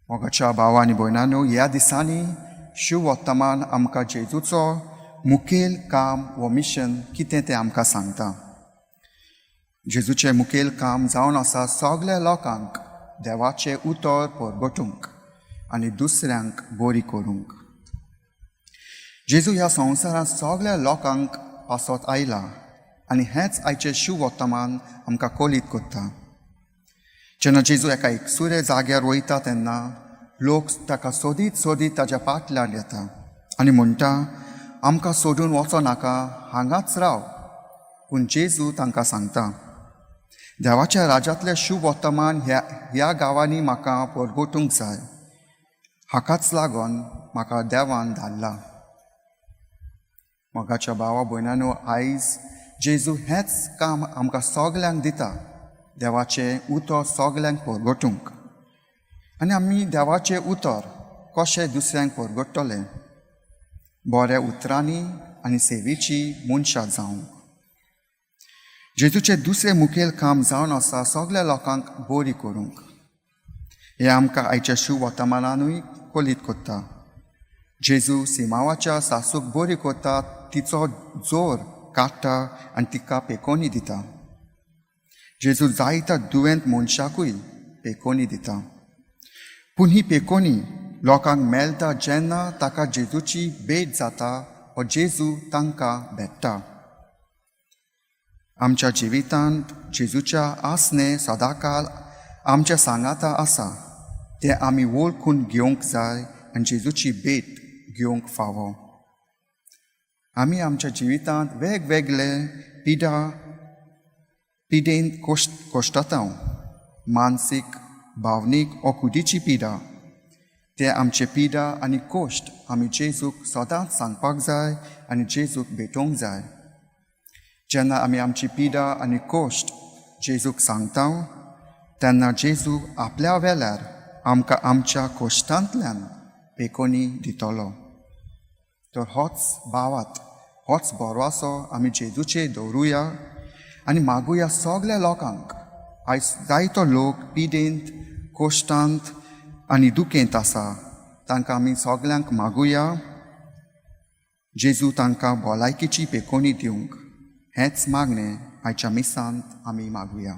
मोगाच्या भाव आनी भयणांनो, ह्या दिसांनी शुवर्तमान आमकां जेजूचो मुखेल काम वो मिशन कितें तें आमकां सांगता. जेजूचें मुखेल काम जावन आसा सगल्या लोकांक देवाचें उतर परगटूंक आनी दुसऱ्यांक बरी करूंक. जेजू ह्या संवसारांत सगल्या लोकांक पासत आयला आनी हेंच आयचें शुवर्तमान आमकां कळीत करता. जेन्ना जेजू एका एकसुरे जाग्यार वयता तेन्ना लोक ताका सोदीत सोदीत ताज्या फाटल्यान येता आनी म्हणटा, आमकां सोडून वचो नाका, हांगाच राव. पूण जेजू तांकां सांगता, देवाच्या राज्यांतलें शुवर्तमान ह्या ह्या गांवांनी म्हाका परगटूंक जाय, हाकाच लागून म्हाका देवान धाडला. मोगाच्या भावा भयणांनो, आयज जेजू हेंच काम आमकां सगल्यांक दिता, देवाचें उतर सगल्यांक परगटूंक. आनी आमी देवाचें उतर कशें दुसऱ्यांक परगट्टले? बऱ्या उतरांनी आनी सेवेची मनशां जावंक. जेजूचें दुसरें मुखेल काम जावन आसा सगल्या लोकांक बरी करूंक. हें आमकां आयच्या शुवर्तमानानूय कळीत करता. जेजू सिमावाच्या सासूक बरी करता, तिचो जोर काडटा आनी तिका पेकोनी दिता. जेजू जायत्या दुयेंत मनशाकूय पेकोनी दिता. पूण ही पेकोनी लोकांक मेळटा जेन्ना ताका जेजूची भेट जाता वा जेजू तांकां भेट्टा. आमच्या जिवितांत जेजूच्या आसणें सदांकाल आमच्या सांगाता आसा तें आमी वळखून घेवंक जाय आनी जेजूची भेट घेवंक फावो. आमी आमच्या जिवितांत वेगवेगळे पिडा पिडेन कोश्टता, मानसीक, भावनीक वो कुडीची पिडा. ते आमचे पिडा आनी कोश्ट आमी जेजूक सदांच सांगपाक जाय आनी जेजूक भेटोवंक जाय. जेन्ना आमी आमची पिडा आनी कोश्ट जेजूक सांगता तेन्ना जेजू आपल्या वेल्यार आमकां आमच्या कोश्टांतल्यान पेकोनी दितलो. तर होच भावात, होच भरवंसो आमी जेजूचेर दवरुया आनी मागुया सगल्या लोकांक. आयज जायतो लोक पिडेंत, कोश्टांत आनी दुखेंत आसा, तांकां आमी सगल्यांक मागुया जेजू तांकां भलायकेची पेकोणी दिवंक. हेंच मागणें आयच्या मिसांत आमी मागुया.